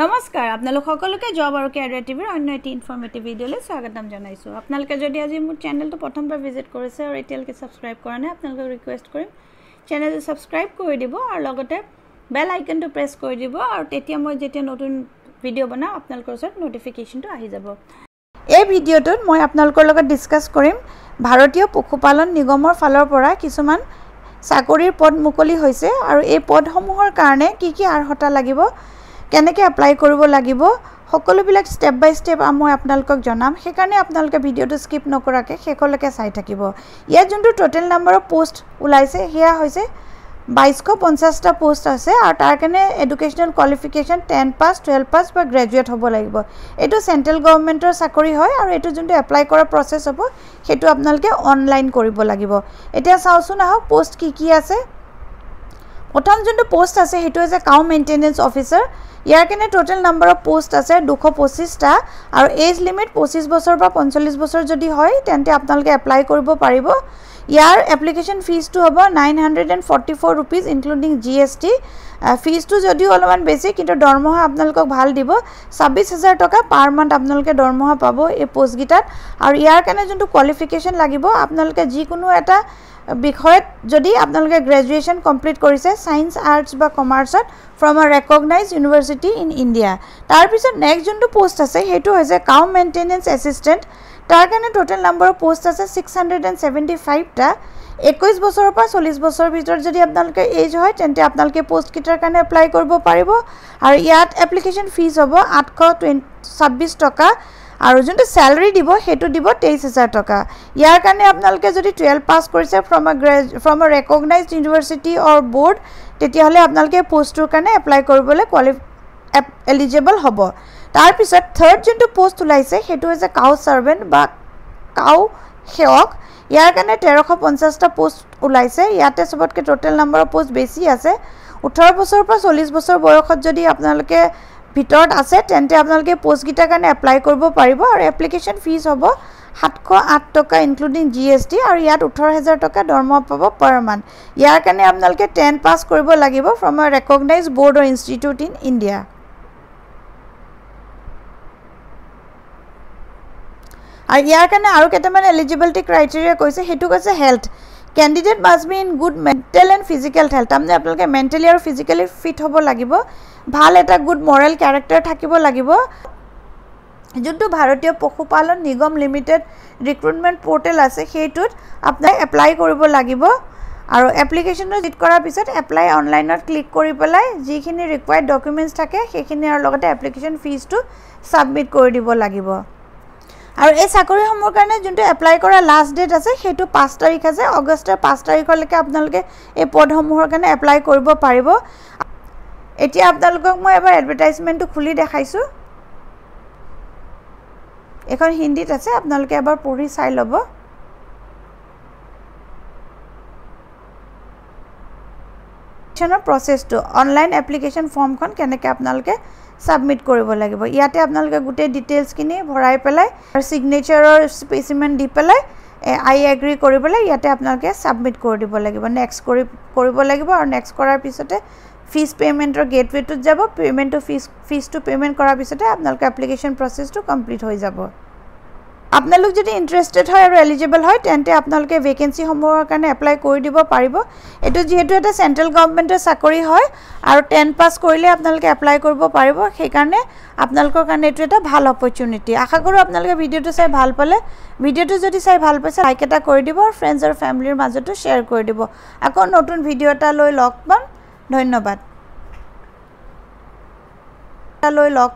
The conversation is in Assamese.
নমস্কাৰ, আপোনালোক সকলোকে জব আৰু কেৰিয়াৰ টিভিৰ অন্য এটি ইনফৰ্মেটিভ ভিডিঅ'লৈ স্বাগতম জনাইছোঁ। আপোনালোকে যদি আজি মোৰ চেনেলটো প্ৰথমবাৰ ভিজিট কৰিছে আৰু এতিয়ালৈকে ছাবস্ক্ৰাইব কৰা নাই, আপোনালোকক ৰিকুৱেষ্ট কৰিম চেনেলটো ছাবস্ক্ৰাইব কৰি দিব আৰু লগতে বেল আইকনটো প্ৰেছ কৰি দিব, আৰু তেতিয়া মই যেতিয়া নতুন ভিডিঅ' বনাওঁ আপোনালোকৰ ওচৰত ন'টিফিকেশ্যনটো আহি যাব। এই ভিডিঅ'টোত মই আপোনালোকৰ লগত ডিছকাছ কৰিম ভাৰতীয় পশুপালন নিগমৰ ফালৰ পৰা কিছুমান চাকৰিৰ পদ মুকলি হৈছে আৰু এই পদসমূহৰ কাৰণে কি কি অৰ্হতা লাগিব, কেনেকৈ এপ্লাই কৰিব লাগিব, সকলোবিলাক ষ্টেপ বাই ষ্টেপ মই আপোনালোকক জনাম। সেইকাৰণে আপোনালোকে ভিডিঅ'টো স্কিপ নকৰাকৈ শেষলৈকে চাই থাকিব। ইয়াত যোনটো টোটেল নাম্বাৰৰ পষ্ট ওলাইছে সেয়া হৈছে 2250টা পষ্ট আছে আৰু তাৰ কাৰণে educational qualification 10 pass, 12 pass বা গ্ৰেজুৱেট হ'ব লাগিব। এইটো চেণ্ট্ৰেল গভৰ্ণমেণ্টৰ চাকৰি হয় আৰু এইটো যোনটো এপ্লাই কৰা প্ৰচেছ হ'ব সেইটো আপোনালোকে অনলাইন কৰিব লাগিব। এতিয়া চাওঁচোন আহক পষ্ট কি কি আছে। প্ৰথম যোনটো পষ্ট আছে সেইটো হৈছে কাউ মেইনটেনেঞ্চ অফিচাৰ। ইয়াৰ কাৰণে টোটেল নাম্বাৰ অফ পষ্ট আছে 225টা আৰু এজ লিমিট 25 বছৰ বা 45 বছৰ যদি হয় তেন্তে আপোনালোকে এপ্লাই কৰিব পাৰিব। ইয়াৰ এপ্লিকেশ্যন ফিজটো হ'ব 944 ৰুপিজ ইনক্লুডিং GST। ফিজটো যদিও অলপমান বেছি কিন্তু দৰমহা আপোনালোকক ভাল দিব, 26,000 টকা পাৰ মান্থ আপোনালোকে দৰমহা পাব এই পষ্টকেইটাত। আৰু ইয়াৰ কাৰণে যোনটো কোৱালিফিকেশ্যন লাগিব, আপোনালোকে যিকোনো এটা বিষয়ত যদি আপোনালোকে গ্ৰেজুৱেশ্যন কমপ্লিট কৰিছে ছায়েন্স, আৰ্টছ বা কমাৰ্চত from a recognise university in India. তাৰপিছত নেক্সট যোনটো পষ্ট আছে সেইটো হৈছে কাউ মেইনটেনেঞ্চ এছিষ্টেণ্ট। তাৰ কাৰণে টোটেল নাম্বাৰ অফ পষ্ট আছে 675টা। 21 বছৰৰ পৰা 40 বছৰৰ ভিতৰত যদি আপোনালোকে এজ হয় তেন্তে আপোনালোকে পষ্টকেইটাৰ কাৰণে এপ্লাই কৰিব পাৰিব। আৰু ইয়াত এপ্লিকেশ্যন ফিজ হ'ব 826 টকা আৰু যোনটো চেলাৰী দিব সেইটো দিব 23,000 টকা। ইয়াৰ কাৰণে আপোনালোকে যদি 12 পাছ কৰিছে from a recognised university or board তেতিয়াহ'লে আপোনালোকে পষ্টটোৰ কাৰণে এপ্লাই কৰিবলৈ এলিজিবল হ'ব। তাৰপিছত থাৰ্ড যোনটো পষ্ট ওলাইছে সেইটো হৈছে কাউ ছাৰ্ভেণ্ট বা কাউ সেৱক। ইয়াৰ কাৰণে 1350টা পষ্ট ওলাইছে। ইয়াতে চবতকৈ টোটেল নাম্বাৰৰ পষ্ট বেছি আছে। 18 বছৰৰ পৰা 40 বছৰ বয়সত যদি আপোনালোকে ভিতৰত আছে তেন্তে আপোনালোকে পষ্টকেইটাৰ কাৰণে এপ্লাই কৰিব পাৰিব। আৰু এপ্লিকেশ্যন ফিজ হ'ব 708 টকা ইনক্লুডিং GST আৰু ইয়াত 18,000 টকা দৰমহা পাব পাৰ মান্থ। ইয়াৰ কাৰণে আপোনালোকে 10 পাছ কৰিব লাগিব from a recognise board or institute in India. আৰু ইয়াৰ কাৰণে আৰু কেইটামান এলিজিবিলিটি ক্ৰাইটেৰিয়া কৈছে, সেইটো কৈছে health. Candidate must be in good mental and physical health. তাৰমানে আপোনালোকে মেণ্টেলি আৰু ফিজিকেলি ফিট হ'ব লাগিব, ভাল এটা গুড মৰেল কেৰেক্টাৰ থাকিব লাগিব। যোনটো ভাৰতীয় পশুপালন নিগম লিমিটেড ৰিক্ৰুটমেণ্ট পৰ্টেল আছে সেইটোত আপোনাক এপ্লাই কৰিব লাগিব। আৰু এপ্লিকেশ্যনটো জিট কৰাৰ পিছত এপ্লাই অনলাইনত ক্লিক কৰি পেলাই যিখিনি ৰিকুৱাৰ্ড ডকুমেণ্টছ থাকে সেইখিনি আৰু লগতে এপ্লিকেশ্যন ফিজটো ছাবমিট কৰি দিব লাগিব। আৰু এই চাকৰিসমূহৰ কাৰণে যোনটো এপ্লাই কৰা লাষ্ট ডেট আছে সেইটো 5 তাৰিখ আছে। অগষ্টৰ 5 তাৰিখলৈকে আপোনালোকে এই পদসমূহৰ কাৰণে এপ্লাই কৰিব পাৰিব। এতিয়া আপোনালোকক মই এবাৰ এডভাৰটাইজমেণ্টটো খুলি দেখাইছোঁ। এইখন হিন্দীত আছে, আপোনালোকে এবাৰ পঢ়ি চাই ল'ব। প্ৰচেছটো অনলাইন এপ্লিকেশ্যন ফৰ্মখন কেনেকৈ আপোনালোকে ছাবমিট কৰিব লাগিব, ইয়াতে আপোনালোকে গোটেই ডিটেইলছখিনি ভৰাই পেলাই আৰু ছিগনেচাৰৰ স্পেচিমেন দি পেলাই আই এগ্ৰি কৰি পেলাই ইয়াতে আপোনালোকে ছাবমিট কৰি দিব লাগিব। নেক্সট কৰিব লাগিব আৰু নেক্সট কৰাৰ পিছতে ফিজ পে'মেণ্টৰ গেটৱেটোত যাব। পে'মেণ্টটো ফিজটো পে'মেণ্ট কৰাৰ পিছতে আপোনালোকৰ এপ্লিকেশ্যন প্ৰচেছটো কমপ্লিট হৈ যাব। আপোনালোক যদি ইণ্টাৰেষ্টেড হয় আৰু এলিজিবল হয় তেন্তে আপোনালোকে ভেকেঞ্চিসমূহৰ কাৰণে এপ্লাই কৰি দিব পাৰিব। এইটো যিহেতু এটা চেণ্ট্ৰেল গভৰ্ণমেণ্টৰ চাকৰি হয় আৰু 10 পাছ কৰিলে আপোনালোকে এপ্লাই কৰিব পাৰিব, সেইকাৰণে আপোনালোকৰ কাৰণে এইটো এটা ভাল অপৰচুনিটি। আশা কৰোঁ আপোনালোকে ভিডিঅ'টো চাই ভাল পালে। ভিডিঅ'টো যদি চাই ভাল পাইছে লাইক এটা কৰি দিব আৰু ফ্ৰেণ্ডছ আৰু ফেমিলিৰ মাজতো শ্বেয়াৰ কৰি দিব। আকৌ নতুন ভিডিঅ' এটা লৈ লগ পাম। ধন্যবাদ। লৈ লগ